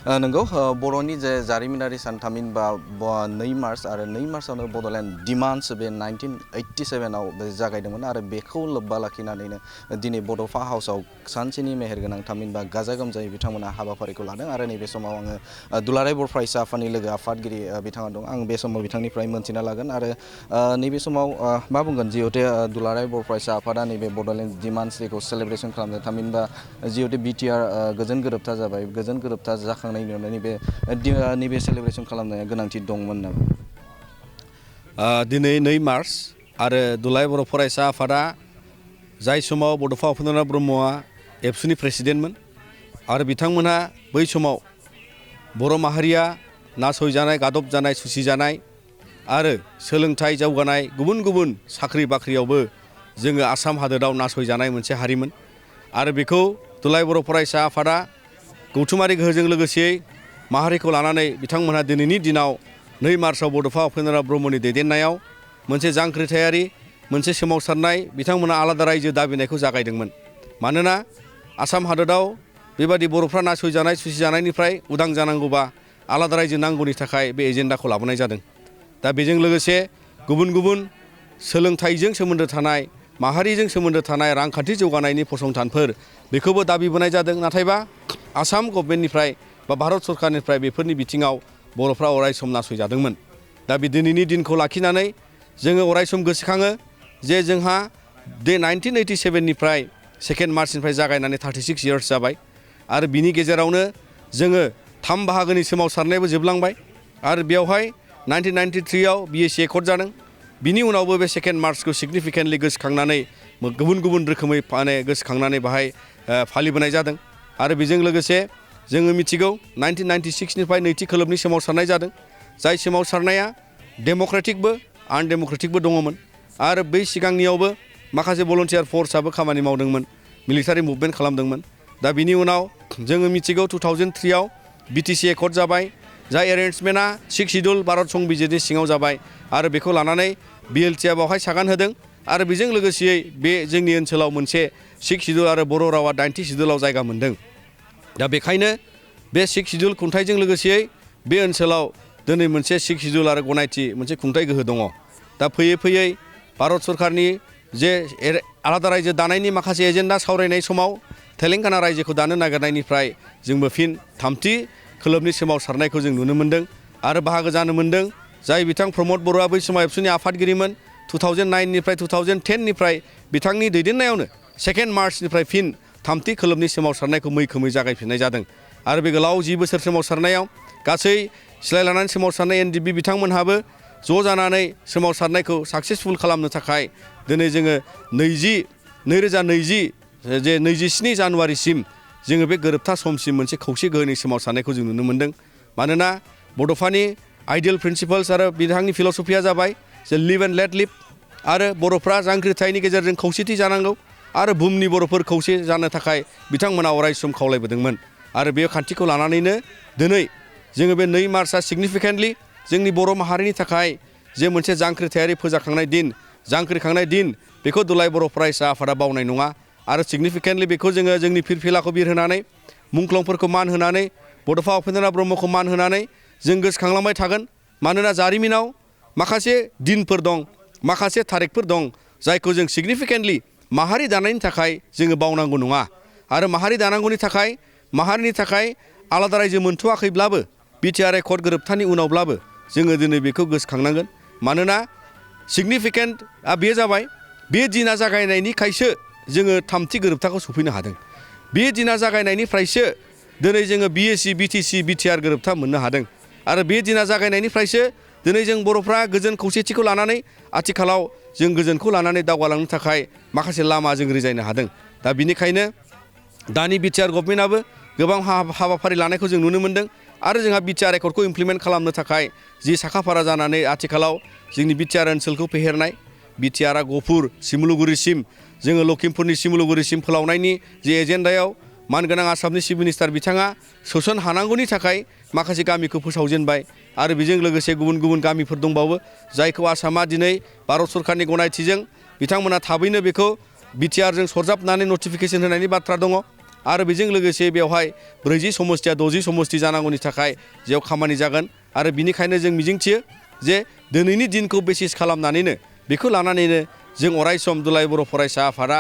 नंगौ बर'नि जे जारिमिनारि सान थामहिनबा 2 मार्च आरो 2 मार्चआवनो बड'लेण्ड डिमान्ड्स बे 1987आव जागायदोंमोन आरो बेखौ लोब्बा लाखिनानैनो दिनै बड'फा हाउसआव सानसेनि मेहेरगोनां थामहिनबा गाजा गोमजायै बिथांमोना हाबाफारिखौ लादों आरो नैबे समाव आङो दुलाराय बर' फरायसा आफादनि लोगो आफादगिरि बिथाङा दं। आं बे समाव बिथांनिफ्राय मोनथिना लागोन आरो नैबे समाव मा बुंगोन जिहेतु दुलाराय बर' फरायसा आफादा नैबे बड'लेण्ड डिमान्ड्स डेखौ सेलेब्रेसन खालामदों थामहिनबा जिहेतु बिटिआर गोजोन गोरोबथा जाबाय गोजोन गोरोबथा जाखांनायनि उनाव नैबे सेलेब्रेसन खालामनाया गोनांथि दंमोन नामा? दिनै 2 मार्च आरो दुलाराय बर' फरायसा आफादा जाय समाव बड'फा उपेन्द्रनाथ ब्रह्मआ एबसुनि प्रेसिडेन्टमोन आरो बिथांमोनहा बै समाव बर' माहारिया नासयजानाय गादबजानाय सुसिजानाय आरो सोलोंथाइ जौगानाय गुबुन गुबुन साख्रि बाख्रियावबो जोङो आसाम हादोराव नासयजानाय मोनसे हारिमोन आरो बेखौ दुलाराय बर' फरायसा आफादा गौथुमारि गोहोजों लोगोसेयै माहारिखौ लानानै बिथांमोनहा दिनैनि दिनाव 2 मार्चआव बड'फा उपेन्द्रनाथ ब्रह्मनि दैदेननायाव मोनसे जांख्रिथायारि मोनसे सोमावसारनाय बिथांमोना आलादा रायजो दाबिनायखौ जागायदोंमोन। मानोना आसाम हादोराव बेबादि बर'फ्रा नासयजानाय सुसिजानायनिफ्राय उदां जानांगौबा आलादा रायजो नांगौनि थाखाय बे एजेन्डाखौ लाबोनाय जादों। दा बेजों लोगोसे गुबुन गुबुन सोलोंथाइजों सोमोन्दो थानाय माहारिजों सोमोन्दो थानाय रांखान्थि जौगानायनि फसंथानफोर बेखौबो दाबिबोनाय जादों। नाथायबा आसाम गभर्नमेन्टनिफ्राय बा भारत सरकारनिफ्राय बेफोरनि बिथिङाव बर'फ्रा अरायसम नासयजादोंमोन। दा बे दिनैनि दिनखौ लाखिनानै जोङो अरायसम गोसोखाङो जे जोंहा 1987निफ्राय 2 मार्चनिफ्राय जागायनानै 36 इयार्स जाबाय आरो बिनि गेजेरावनो जोङो 3 बाहागोनि सोमावसारनायबो जोबलांबाय आरो बेवहाय 1993आव BSc एकर्ड जादों। बिनि उनावबो बे 2 मार्चखौ सिगनिफिकेन्टलि गोसोखांनानै गुबुन गुबुन रोखोमै गोसोखांनानै बाहाय फालिबोनाय जादों आरो बेजों लोगोसे जोङो मिथिगौ 1996निफ्राय नैथि खोलोबनि सोमावसारनाय जादों जाय सोमावसारनाया डेम'क्रेटिकबो आनडेम'क्रेटिकबो दङमोन आरो बै सिगांनियावबो माखासे भलन्टियार फर्सआबो खामानि मावदोंमोन मिलिटारि मुभमेन्ट खालामदोंमोन। दा बिनि उनाव जोङो मिथिगौ 2003आव BTC एकर्ड जाबाय जाय एरेन्जमेन्टआ 6 सिडुल भारत संबिजिरनि सिङाव जाबाय आरो बेखौ लानानै BLTआ बावहाय सागान होदों आरो बेजों लोगोसेयै बे जोंनि ओनसोलाव मोनसे 6 सिडुल आरो बर' रावा 9थि सिडुलाव जायगा मोन्दों। दा बेखायनो बे 6 सिडुल खुंथाइजों लोगोसेयै बे ओनसोलाव दिनै मोनसे 6 सिडुल आरो गनायथि मोनसे खुंथाइ गोहो दङ। दा फैयै फैयै भारत सरकारनि जे आलादा रायजो दानायनि माखासे एजेन्डा सावरायनाय समाव तेलेंगाना रायजोखौ दानो नागिरनायनिफ्राय जोंबो फिन 3थि खोलोबनि सोमावसारनायखौ जों नुनो मोन्दों आरो बाहागो जानो मोन्दों। जाय बिथां प्रमद बर'आ बै समाव एबसुनि आफादगिरिमोन 2009निफ्राय 2010निफ्राय बिथांनि दैदेननायावनो 2 मार्चनिफ्राय फिन 3थि खोलोबनि सोमावसारनायखौ मैखोमै जागायफिननाय जादों आरो बे गोलाव 10 बोसोर सोमावसारनायाव गासै सिलाय लानानै सोमावसारनाय NDB बिथांमोनहाबो ज' जानानै सोमावसारनायखौ साक्सेसफुल खालामनो थाखाय दिनै जोङो 2020 जे 27 जानुवारिसिम जोङो बे गोरोबथा समसिम मोनसे खौसे गोहोनि सोमावसारनायखौ जों नुनो मोन्दों। मानोना बड'फानि आइडियेल प्रिन्सिपल्स आरो बिथांनि फिल'सफिया जाबाय जे लिभ एन्ड लेट लिभ आरो बर'फ्रा जांख्रिथायनि गेजेरजों खौसेथि जानांगौ आरो बुहुमनि बर'फोर खौसे जानो थाखाय बिथांमोना अरायसम खावलायबोदोंमोन आरो बे खान्थिखौ लानानैनो दिनै जोङो बे 2 मार्चआ सिगनिफिकेन्टलि जोंनि बर' माहारिनि थाखाय जे मोनसे जांख्रिथायारि जांख्रिखांनाय दिन बेखौ दुलाराय बर' फरायसा आफादा बावनाय नङा आरो सिगनिफिकेन्टलि बेखौ जोङो जोंनि फिरफिलाखौ बिरहोनानै मुंख्लंफोरखौ मान होनानै बड'फा उपेन्द्रनाथ ब्रह्मखौ मान होनानै जों गोसोखांलांबाय थागोन। मानोना जारिमिनाव माखासे दिनफोर दं माखासे थारिखफोर दं जायखौ जों सिगनिफिकेन्टलि माहारि दानायनि थाखाय जोङो बावनांगौ नङा आरो माहारि दानांगौनि थाखाय माहारिनि थाखाय आलादा रायजो मोनथ'वाखैब्लाबो बिटिआर एकर्ड गोरोबथानि उनावब्लाबो जोङो दिनै बेखौ गोसोखांनांगोन। मानोना सिगनिफिकेन्टआ बे जाबाय बे दिना जागायनायनिखायसो जोङो 3थि गोरोबथाखौ सफैनो हादों। बे दिना जागायनायनिफ्रायसो दिनै जोङो BSc BTC BTR गोरोबथा मोननो हादों आरो बे दिना जागायनायनिफ्रायसो दिनै जों बर'फ्रा गोजोन खौसेथिखौ लानानै आथिखालाव जों गोजोनखौ लानानै दावगालांनो थाखाय माखासे लामा जों रिजायनो हादों। दा बिनिखायनो दानि बिटिआर गभर्नमेन्टआबो गोबां हाबाफारि लानायखौ जों नुनो मोन्दों आरो जोंहा बिटिआर एकर्डखौ इमप्लिमेन्ट खालामनो थाखाय जि साखाफारा जानानै आथिखालाव जोंनि बिटिआर ओनसोलखौ फेहेरनाय बिटिआरआ गफुर सिमुलुगुरिसिम जोङो लखिमपुरनि सिमुलुगुरिसिम फोलावनायनि जे एजेन्डायाव मानगोनां आसामनि चिफ मिनिस्टार बिथाङा सोसन हानांगौनि थाखाय माखासे गामिखौ फोसावजेनबाय आरो बेजों लोगोसे गुबुन गुबुन गामिफोर दंबावो जायखौ आसामा दिनै भारत सरकारनि गनायथिजों बिथांमोना थाबैनो बेखौ बिटिआरजों सरजाबनानै नटिफिकेसन होनायनि बाथ्रा दङ आरो बेजों लोगोसे बेवहाय 40 समस्तिया 60 समस्ति जानांगौनि थाखाय जेयाव खामानि जागोन आरो बिनिखायनो जों मिजिंथियो जे दिनैनि दिनखौ बेसिस खालामनानैनो बेखौ लानानैनो जों अरायसम दुलाय बर' फरायसा आफादा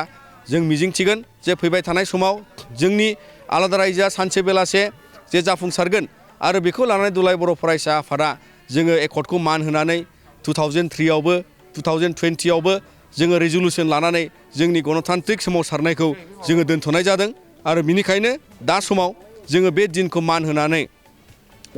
जों मिजिंथिगोन जे फैबाय थानाय समाव जोंनि आलादा रायजोआ सानसे बेलासे जे जाफुंसारगोन आरो बेखौ लानानै दुलाय बर' फरायसा आफादा जोङो एकर्डखौ मान होनानै 2003 आवबो 2020 आवबो जोङो रेजोलुसन लानानै जोंनि गणतान्त्रिक सोमावसारनायखौ जोङो दोनथ'नाय जादों आरो बिनिखायनो दा समाव जोङो बे दिनखौ मान होनानै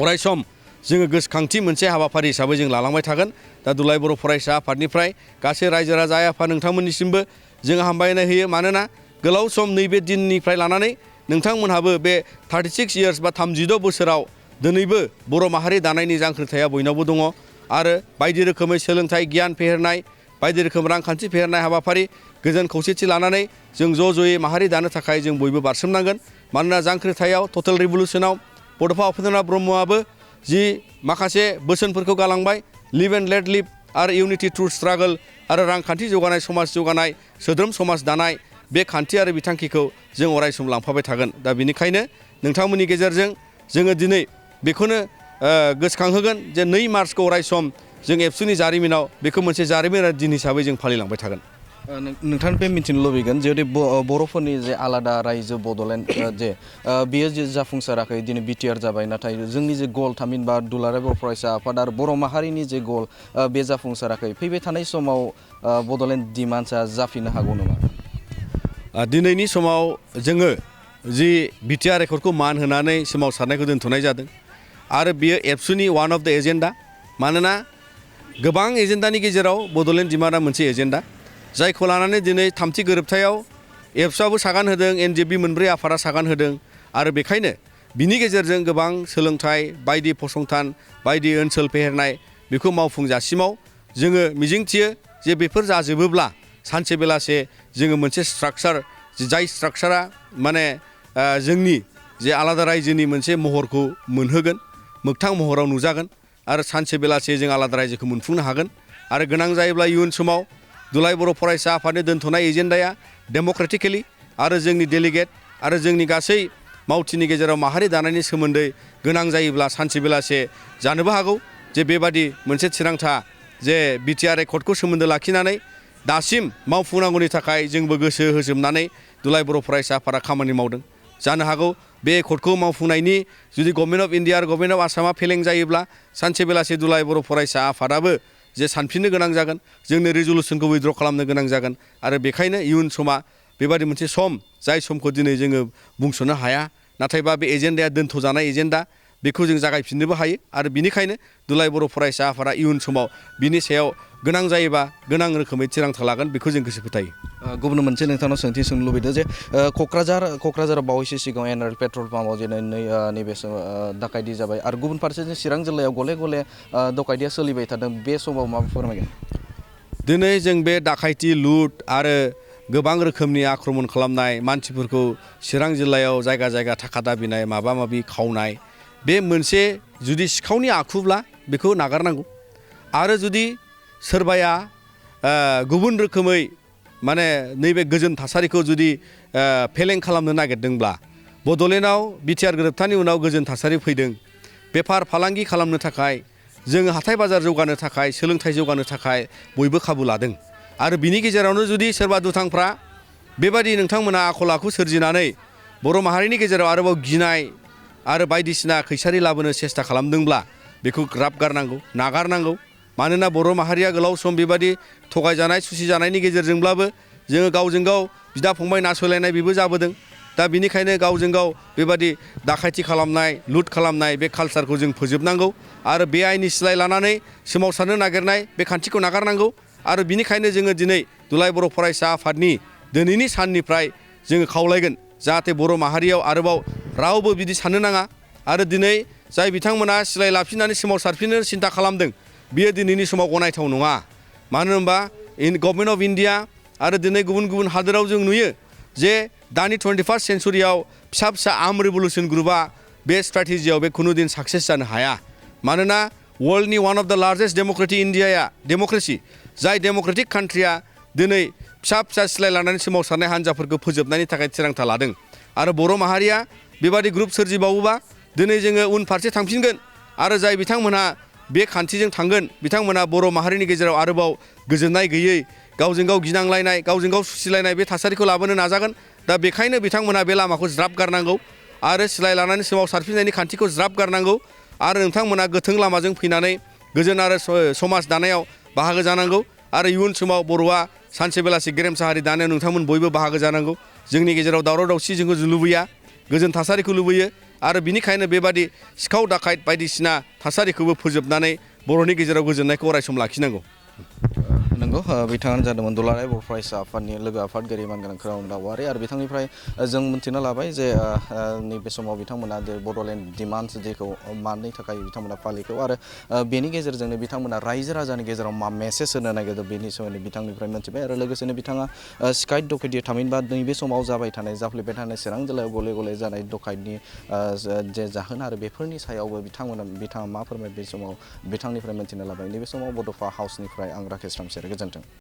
अरायसम जोङो गोसोखांथि मोनसे हाबाफारि हिसाबै जों लालांबाय थागोन दा दुलाय बर' फरायसा आफादनिफ्राय गासै रायजो राजा आफाद नोंथांमोननिसिमबो जोङो हामबायनाय होयो मानोना गोलाव सम नैबे दिननिफ्राय लानानै नोंथांमोनहाबो बे 36 इयार्स बा 36 बोसोराव दिनैबो बर' माहारि दानायनि जांख्रिथाया बयनावबो दङ आरो बायदि रोखोमै सोलोंथाइ गियान फेहेरनाय बायदि रोखोम रांखान्थि फेहेरनाय हाबाफारि गोजोन खौसेथि लानानै जों ज' ज'यै माहारि दानो थाखाय जों बयबो बारसोमनांगोन मानोना जांख्रिथायाव टटेल रिभलिउसनाव बड'फा उपेन्द्रनाथ ब्रह्मआबो जि माखासे बोसोनफोरखौ गालांबाय लिभ एन्ड लेट लिभ आरो इउनिटि थ्रु स्ट्रागल आरो रांखान्थि जौगानाय समाज जौगानाय सोद्रोम समाज दानाय बे खान्थि आरो बिथांखिखौ जों अरायसम लांफाबाय थागोन दा बेनिखायनो नोंथांमोननि गेजेरजों जोङो दिनै बेखौनो गोसोखांहोगोन जे 2 मार्चखौ अरायसम जों एबसुनि जारिमिनाव बेखौ मोनसे जारिमिनारि दिन हिसाबै जों फालिलांबाय थागोन नोंथांनिफ्राय मिथिनो लुबैगोन जुदि बर'फोरनि जे आलादा रायजो बड'लेण्ड जे बेयो जे जाफुंसाराखै दिनै बिटिआर जाबाय नाथाय जोंनि जे गल थामहिनबा दुलाराय बर' फरायसा आफाद आरो बर' माहारिनि जे गल बे जाफुंसाराखै फैबाय थानाय समाव बड'लेण्ड डिमान्ड्सआ जाफिननो हागौ नामा दिनैनि समाव जोङो जि बिटिआर एकर्डखौ मान होनानै सोमावसारनायखौ दोनथ'नाय जादों आरो बियो एबसुनि वान अफ द एजेन्डा मानोना गोबां एजेन्डानि गेजेराव बड'लेण्ड डिमान्डआ मोनसे एजेन्डा जायखौ लानानै दिनै थामथि गोरोबथायाव एबसुआबो सागान होदों एनजिबि मोनब्रै आफादा सागान होदों आरो बेखायनो बिनि गेजेरजों गोबां सोलोंथाइ बायदि फसंथान बायदि ओनसोल फेहेरनाय बेखौ मावफुंजासिमाव जोङो मिजिंथियो जे बेफोर जाजोबोब्ला सानसे बेलासे जोङो मोनसे स्ट्राक्चार जाय स्ट्राक्चारा माने जोंनि जे आलादा रायजोनि मोनसे महरखौ मोनहोगोन मोगथां महराव नुजागोन आरो सानसे बेलासे जों आलादा रायजोखौ मोनफुंनो हागोन आरो गोनां जायोब्ला इयुन समाव दुलाय बर' फरायसा आफादनि दोनथ'नाय एजेन्डाया डेम'क्रेटिकेलि आरो जोंनि डेलिगेट आरो जोंनि गासै मावथिनि गेजेराव माहारि दानायनि सोमोन्दै गोनां जायोब्ला सानसे बेलासे जानोबो हागौ जे बेबादि मोनसे थिरांथा जे बिटिआर एकर्डखौ सोमोन्दो लाखिनानै दासिम मावफुंनांगौनि थाखाय जोंबो गोसो होजोबनानै दुलाय बर' फरायसा आफादा खामानि मावदों जानो हागौ बे एकर्डखौ मावफुंनायनि जुदि गभर्नमेन्ट अफ इन्डिया आरो गभर्नमेन्ट अफ आसामा फेलें जायोब्ला सानसे बेलासे दुलाय बर' फरायसा आफादाबो जे सानफिननो गोनां जागोन जोंनि रेजोलुसनखौ उइथड्र खालामनो गोनां जागोन आरो बेखायनो इयुन समा बेबादि मोनसे सम जाय समखौ दिनै जोङो बुंस'नो हाया नाथायबा बे एजेन्डाया दोनथ'जानाय एजेन्डा बेखौ जों जागायफिननोबो हायो आरो बिनिखायनो दुलाय बर' फरायसा आफादा इयुन समाव बिनि सायाव गोनां जायोबा गोनां रोखोमै थिरांथा लागोन बेखौ जों गोसो फोथायो गुबुन मोनसे नोंथांनाव सोंथि सोंनो लुबैदों जे क'क्राझाराव बावैसो सिगाङाव एनआरएल पेट्रल पाम्पआव जे नैबे दाखायथि जाबाय आरो गुबुन फारसेथिं चिरां जिल्लायाव गले गले दखायथिया सोलिबाय थादों बे समाव मा फोरमायगोन दिनै जों बे दाखायथि लुट आरो गोबां रोखोमनि आक्रमण खालामनाय मानसिफोरखौ चिरां जिल्लायाव जायगा जायगा थाखा दाबिनाय माबा माबि खावनाय बे मोनसे जुदि सिखावनि आखुब्ला बेखौ नागारनांगौ आरो जुदि सोरबाया गुबुन रोखोमै माने नैबे गोजोन थासारिखौ जुदि फेलें खालामनो नागिरदोंब्ला बड'लेण्डआव बिटिआर गोरोबथानि उनाव गोजोन थासारि फैदों बेफार फालांगि खालामनो थाखाय जोङो हाथाय बाजार जौगानो थाखाय सोलोंथाइ जौगानो थाखाय बयबो खाबु लादों आरो बिनि गेजेरावनो जुदि सोरबा दुथांफ्रा बेबादि नोंथांमोना आखल आखु सोरजिनानै बर' माहारिनि गेजेराव आरोबाव गिनाय आरो बायदिसिना खैसारि लाबोनो सेस्था खालामदोंब्ला बेखौ ज्राब गारनांगौ नागारनांगौ मानोना बर' माहारिया गोलाव सम बेबादि थगायजानाय सुसिजानायनि गेजेरजोंब्लाबो जोङो गावजों गाव बिदा फंबाय नासयलायनाय बेबो जाबोदों दा बिनिखायनो गावजों गाव बेबादि दाखायथि खालामनाय लुट खालामनाय बे कालसारखौ जों फोजोबनांगौ आरो बे आइननि सिलाय लानानै सोमावसारनो नागिरनाय बे खान्थिखौ नागारनांगौ आरो बिनिखायनो जोङो दिनै दुलाय बर' फरायसा आफादनि दिनैनि साननिफ्राय जोङो खावलायगोन जाहाथे बर' माहारियाव आरोबाव रावबो बिदि साननो नाङा आरो दिनै जाय बिथांमोना सिलाय लाफिननानै सोमावसारफिननो सिन्था खालामदों बियो दिनैनि समाव गनायथाव नङा मानो होनबा गभर्नमेन्ट अफ इन्डिया आरो दिनै गुबुन गुबुन हादोराव जों नुयो जे दानि 21st सेन्चुरियाव फिसा फिसा आर्म रिभलिउसन ग्रुपआ बे स्ट्रेटेजियाव बे खुनु दिन साक्सेस जानो हाया मानोना वर्ल्डनि वान अफ द लार्जेस्ट डेम'क्रेसि जाय डेम'क्रेटिक कान्ट्रिया दिनै फिसा फिसा सिलाय लानानै सोमावसारनाय हान्जाफोरखौ फोजोबनायनि थाखाय थिरांथा लादों आरो बर' माहारिया बेबादि ग्रुप सोरजिबावोबा दिनै जोङो उनफारसे थांफिनगोन आरो जाय बिथांमोनहा बे खान्थिजों थांगोन बिथांमोना बर' माहारिनि गेजेराव आरोबाव गोजोननाय गैयै गावजों गाव गिनांलायनाय गावजों गाव सुसिलायनाय बे थासारिखौ लाबोनो नाजागोन दा बेखायनो बिथांमोना बे लामाखौ ज्राब गारनांगौ आरो सिलाय लानानै सोमावसारफिननायनि खान्थिखौ ज्राब गारनांगौ आरो नोंथांमोना गोथों लामाजों फैनानै गोजोन आरो समाज दानायाव बाहागो जानांगौ आरो इयुन समाव बर'आ सानसे बेलासि गेरेमसा हारि दानायाव नोंथांमोन बयबो बाहागो जानांगौ जोंनि गेजेराव दावराव दावसि जोंखौ लुबैया गोजोन थासारिखौ लुबैयो आरो बिनिखायनो बेबादि सिखाव दाखायत बायदिसिना थासारिखौबो फोजोबनानै बर'नि गेजेराव गोजोननायखौ अरायसम लाखिनांगौ नंगौ बिथाङानो जादोंमोन दुलाराय बर' फरायसा आफादनि लोगो आफादगिरि मानगोनां खोरां दाउआरि आरो बिथांनिफ्राय जों मिन्थिनो लाबाय जे नैबे समाव बिथांमोना बड'लेण्ड डिमान्ड्स जेखौ मानि थाखाय बिथांमोना फालिखौ आरो बेनि गेजेरजोंनो बिथांमोना रायजो राजानि गेजेराव मा मेसेज होनो नागिरदों बेनि सोमोन्दै बिथांनिफ्राय मिथिबाय आरो लोगोसेनो बिथाङा सिखाइट डकेटि थामहिनबा नैबे समाव जाबाय थानाय जाफ्लेबाय थानाय चिरां जिल्लायाव गले गले जानाय डकाइटनि जे जाहोन आरो बेफोरनि सायावबो बिथाङा मा फोरमाय बे समाव बिथांनिफ्राय मिन्थिनो लाबाय नैबे समाव बड'फा हाउसनिफ्राय आं राकेश रामसियारि गोजोन्थों।